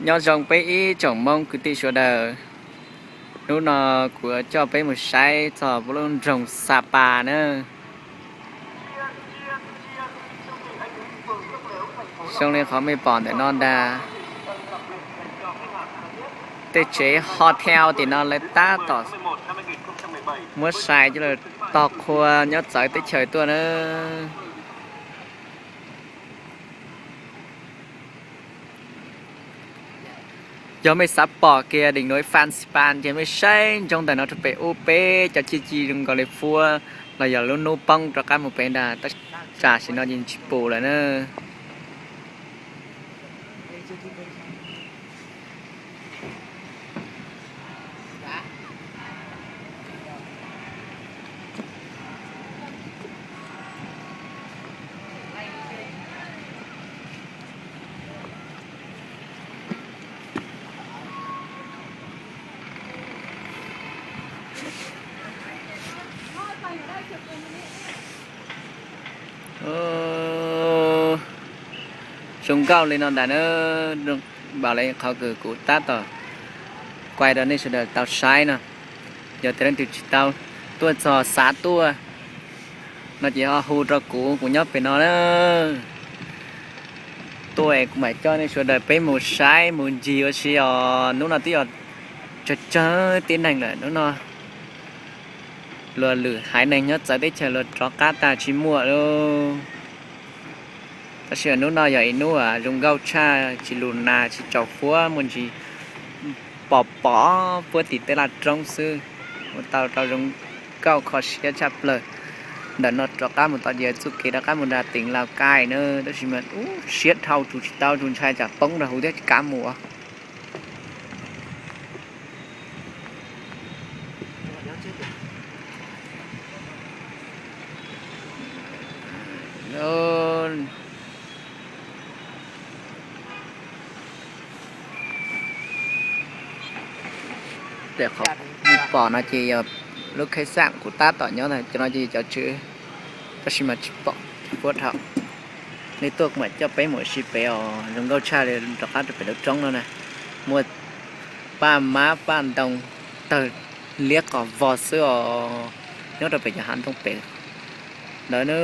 Nyob zoo peb ib tsoom Hmoob kwv tij sawv daws. Hnub no kuv coj peb mus saib txog lub nroog Sapa na. Zoo li qhov mej pom ntawm no ntag. Tej tsev hotel tim no lawv tab tom muab sai coj los tog qhua nyob txawv teb chaws tuaj na. Yog mej xav pom kiag đỉnh núi Phan Xipang ces mej saib ntsoov ntawm no rau pem ub, peb cov ci ci zoo nkaus li fuab los yog lub hnub poob rov qab mus pem ntag, tab sis tam sim no ces tsis pum lawm na. Zoo nkauj li no ntag na, npaum li qhov kws kuv tab tom kuaj rau nej sawv daws tau saib no. Yog tias leej twg tsis tau tuaj txog xav tuaj no ces ho hu rau kuv, kuv nyob pem no na. Tuaj es kuv mam coj nej sawv daws peb mus saib mus ncig ua si os. Hnub no twb yog tsawg tsawg tib neeg lawm, hnub no luag lwm haiv neeg nyob txawv teb chaws luag rov qab tag tsis muaj lauj. Tab sis hnub no yog ib hnub zoo nkauj tshaj, tsis lus nas tsis tsaus fuab, muaj ntsis pom pom fuab tim tej laj roob xwb. Ua tau rau zoo nkauj kho siab tshaj plaws. Ntawm no rov qab mus tom ces txuj kev rov qab mus nram tỉnh Lào Cai na, tab sis mas siab dhau tsus tsis tau, tsus ntshai tsam poob rau hauv thiab tsis kav mus. Qhov nej pom no ces yog lub kheej xam kuv tab tom nyob ntag, cov no ces cov tswv, tab sis mas tsis pom, tsis pub dhau. Nej tuaj kuv mam coj peb mus ua si pem os, zoo nkauj tshaj li, rov qab rau pem lub roob no na. Muaj paj mab paj ntoo tawg liab qos vog xwb os, nyob rau pem cov hav ntoo pem ntawd na.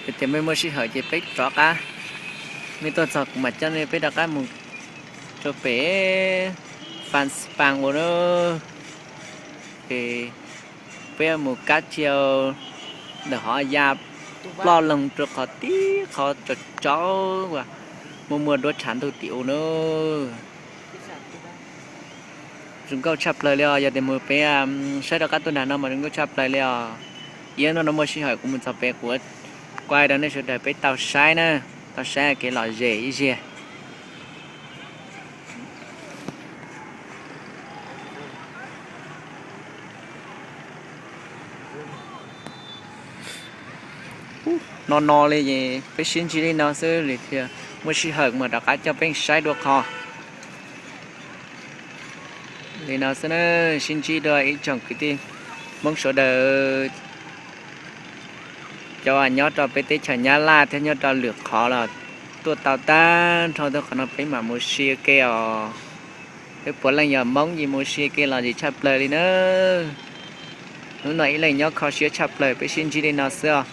Yog tias mej muaj sij hawm ces peb rov qab, mej tuaj txog kuv mam coj nej peb rov qab mus rau pem Phan Xipang ua na. Ces peb mus kab cia ntawm hov ya ploj loog rau qhov tib qhov tsaus tsaus uas muaj muaj duab tshav ntuj tim u na. Zoo nkauj tshaj plaws li os, yog tias mus pem saib rov qab tuaj nram no mas zoo nkauj tshaj plaws li os. Ib hnub no muaj sij hawm kuv mus txog pem kuv kuaj rau nej sawv daws peb tau saib na, tau saib kev lom zem ib zaug. No no li es peb sib ntsib li no xwb, lwm tiam muaj sij hawm mas rov qab coj peb saib dua qhov. Li no xwb na, sib ntsib dua ib tsoom kwv tij Hmoob sawv daws, cov nyob rau peb teb chaws Nyab Laj thiab nyob rau lwm qhov los tuaj tau tag nrho, tuaj qhov no peb mam mus ua si ua ke os. Peb puav leej yog Hmoob ces mus ua si ua ke los zem tshaj plaws li na. Hnub no ib leeg nyob kho siab tshaj plaws, peb sib ntsib li no xwb os.